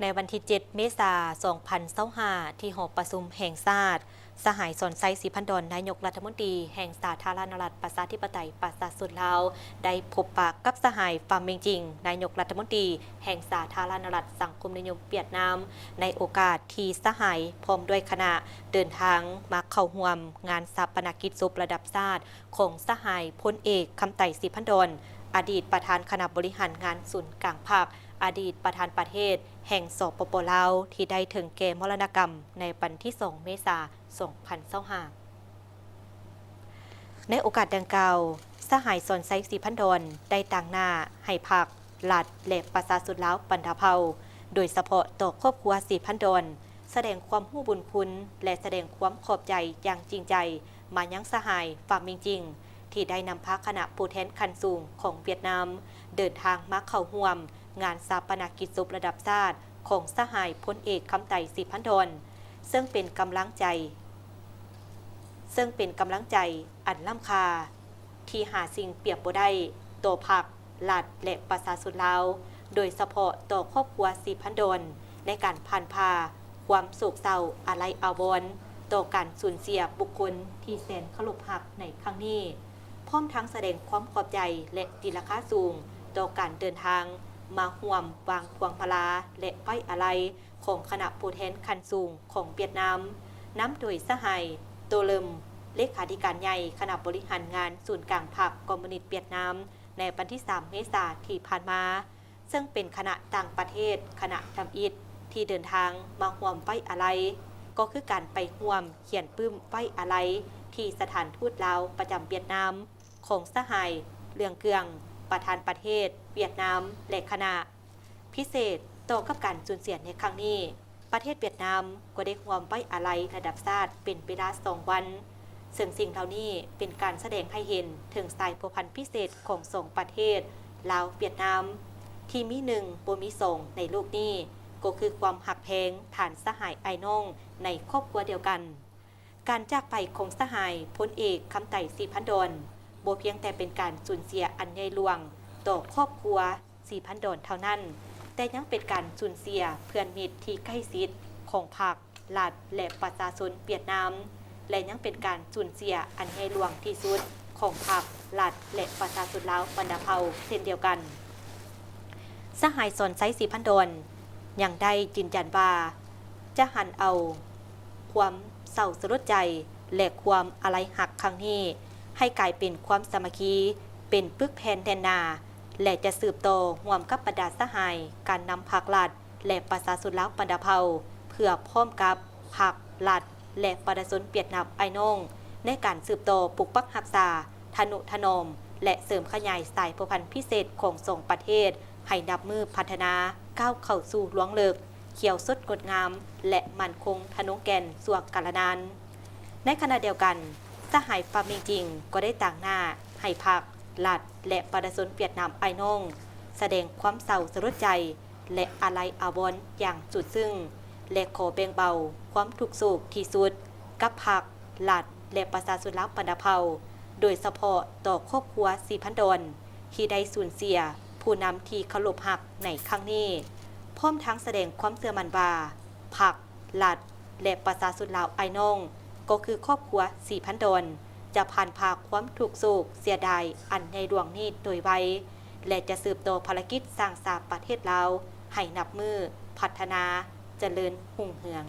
ໃນວັນທີເຈັດ ເມສາ ສອງພັນຊາວຫ້າ ທີ່ຫໍປະຊຸມແຫ່ງຊາດ, ສະຫາຍ ສອນໄຊ ສີພັນດອນ ນາຍົກລັດຖະມົນຕີແຫ່ງສາທາລະນະລັດ ປະຊາທິປະໄຕ ປະຊາຊົນລາວ ໄດ້ພົບປະກັບສະຫາຍ ຟາມມິງຈິງ ນາຍົກລັດຖະມົນຕີແຫ່ງສາທາລະນະລັດສັງຄົມນິຍົມຫວຽດນາມ, ໃນໂອກາດທີ່ສະຫາຍພ້ອມດ້ວຍຄະນະເດີນທາງມາເຂົ້າຮ່ວມງານຊາປະນະກິດສົບລະດັບຊາດ ຂອງສະຫາຍພົນເອກ ຄຳໄຕ ສີພັນດອນ ອະດີດປະທານຄະນະບໍລິຫານງານສູນກາງພັກ, ອະດີດປະທານປະເທດແຫ່ງ ສປປ ລາວ ທີ່ໄດ້ເຖິງແກ່ມໍລະນະກຳໃນວັນທີສອງ ເມສາ ສອງພັນຊາວຫ້າ. ໃນໂອກາດດັ່ງກ່າວ, ສະຫາຍ ສອນໄຊ ສີພັນດອນ ໄດ້ຕາງໜ້າໃຫ້ພັກ, ລັດ ແລະ ປະຊາຊົນລາວບັນດາເຜົ່າ, ໂດຍສະເພາະຕໍ່ຄອບຄົວ ສີພັນດອນ, ສະແດງຄວາມຮູ້ບຸນຄຸນ ແລະ ສະແດງຄວາມຂອບໃຈຢ່າງຈິງໃຈມາຍັງສະຫາຍ ຟາມມິງຈິງ ທີ່ໄດ້ນຳພາຄະນະຜູ້ແທນຂັ້ນສູງຂອງຫວຽດນາມ ເດີນທາງມາເຂົ້າຮ່ວມງານຊາປະນະກິດສົບລະດັບຊາດຂອງສະຫາຍພົນເອກ ຄຳໄຕ ສີພັນດອນ, ເຊິ່ງເປັນກຳລັງໃຈ, ເຊິ່ງເປັນກຳລັງໃຈອັນລ້ຳຄ່າ ທີ່ຫາສິ່ງປຽບບໍ່ໄດ້ຕໍ່ພັກ, ລັດ ແລະ ປະຊາຊົນລາວ, ໂດຍສະເພາະຕໍ່ຄອບຄົວ ສີພັນດອນ ໃນການຜ່ານຜ່າຄວາມໂສກເສົ້າອາໄລອາວອນຕໍ່ການສູນເສຍບຸກຄົນທີ່ແສນເຄົາລົບຮັກໃນຄັ້ງນີ້, ພ້ອມທັງສະແດງຄວາມຂອບໃຈ ແລະ ຕີລາຄາສູງຕໍ່ການເດີນທາງມາຮ່ວມວາງພວງມາລາ ແລະ ໄວ້ອາໄລ ຂອງຄະນະຜູ້ແທນຂັ້ນສູງຂອງຫວຽດນາມ, ນຳໂດຍສະຫາຍ ໂຕເລິມ ເລຂາທິການໃຫຍ່ຄະນະບໍລິຫານງານສູນກາງພັກຄອມມູນິດຫວຽດນາມ ໃນວັນທີສາມ ເມສາ ທີ່ຜ່ານມາ, ເຊິ່ງເປັນຄະນະຕ່າງປະເທດຄະນະທຳອິດທີ່ເດີນທາງມາຮ່ວມໄວ້ອາໄລ, ກໍຄືການໄປຮ່ວມຂຽນປຶ້ມໄວ້ອາໄລທີ່ສະຖານທູດລາວປະຈຳຫວຽດນາມ ຂອງສະຫາຍ ເຫຼືອງເກືອງ ປະທານປະເທດຫວຽດນາມ ແລະ ຄະນະ. ພິເສດຕໍ່ກັບການສູນເສຍໃນຄັ້ງນີ້, ປະເທດຫວຽດນາມກໍໄດ້ຮ່ວມໄວ້ອາໄລລະດັບຊາດເປັນເວລາສອງວັນ, ເຊິ່ງສິ່ງເຫຼົ່ານີ້ເປັນການສະແດງໃຫ້ເຫັນເຖິງສາຍພົວພັນພິເສດຂອງສອງປະເທດ ລາວ-ຫວຽດນາມ ທີ່ມີໜຶ່ງບໍ່ມີສອງໃນໂລກນີ້, ກໍຄືຄວາມຮັກແພງທ່ານສະຫາຍອ້າຍນ້ອງໃນຄອບຄົວດຽວກັນ. ການຈາກໄປຂອງສະຫາຍພົນເອກ ຄຳໄຕ ສີພັນດອນ ບໍ່ພຽງແຕ່ເປັນການສູນເສຍອັນໃຫຍ່ຫຼວງຕໍ່ຄອບຄົວ ສີພັນດອນເທົ່ານັ້ນ, ແຕ່ຍັງເປັນການສູນເສຍເພື່ອນມິດທີ່ໃກ້ຊິດຂອງພັກ, ລັດ ແລະ ປະຊາຊົນຫວຽດນາມ ແລະ ຍັງເປັນການສູນເສຍອັນໃຫຍ່ຫຼວງທີ່ສຸດຂອງພັກ, ລັດ ແລະ ປະຊາຊົນລາວບັນດາເຜົ່າເຊັ່ນດຽວກັນ. ສະຫາຍ ສອນໄຊ ສີພັນດອນ ຍັງໄດ້ຢືນຢັນວ່າ ຈະຫັນເອົາຄວາມເສົ້າສະຫຼົດໃຈ ແລະ ຄວາມອາໄລຮັກຄັ້ງນີ້ ໃຫ້ກາຍເປັນຄວາມສາມັກຄີ, ເປັນປຶກແຜ່ນແໜ້ນໜາ ແລະ ຈະສືບຕໍ່ຮ່ວມກັບບັນດາສະຫາຍການນຳພັກ, ລັດ ແລະ ປະຊາຊົນລາວບັນດາເຜົ່າ ເພື່ອພ້ອມກັບພັກ, ລັດ ແລະ ປະຊາຊົນຫວຽດນາມອ້າຍນ້ອງ ໃນການສືບຕໍ່ປົກປັກຮັກສາ, ທະນຸຖະໜອມ ແລະ ເສີມຂະຫຍາຍສາຍພົວພັນພິເສດຂອງສອງປະເທດ ໃຫ້ນັບມື້ພັດທະນາ, ກ້າວເຂົ້າສູ່ລວງເລິກ, ຂຽວສົດງົດງາມ ແລະ ໝັ້ນຄົງທະນົງແກ່ນຊົ່ວກາລະນານ. ໃນຂະນະດຽວກັນ, ສະຫາຍ ຟາມມິງຈິງ ກໍໄດ້ຕາງໜ້າໃຫ້ພັກ, ລັດ ແລະ ປະຊາຊົນຫວຽດນາມອ້າຍນ້ອງ ສະແດງຄວາມເສົ້າສະຫຼົດໃຈ ແລະ ອາໄລອາວອນຢ່າງສຸດຊຶ້ງ ແລະ ຂໍແບ່ງເບົາຄວາມທຸກໂສກທີ່ສຸດກັບພັກ, ລັດ ແລະ ປະຊາຊົນລາວບັນດາເຜົ່າ, ໂດຍສະເພາະຕໍ່ຄອບຄົວ ສີພັນດອນ ທີ່ໄດ້ສູນເສຍຜູ້ນຳທີ່ເຄົາລົບຮັກໃນຄັ້ງນີ້, ພ້ອມທັງສະແດງຄວາມເຊື່ອໝັ້ນວ່າ ພັກ, ລັດ ແລະ ປະຊາຊົນລາວອ້າຍນ້ອງ ກໍຄືຄອບຄົວ ສີພັນດອນ ຈະຜ່ານຜ່າຄວາມທຸກໂສກເສຍດາຍອັນໃຫຍ່ຫຼວງນີ້ໂດຍໄວ ແລະ ຈະສືບຕໍ່ພາລະກິດສ້າງສາປະເທດລາວໃຫ້ນັບມື້ພັດທະນາຈະເລີນຮຸ່ງເຮືອງ.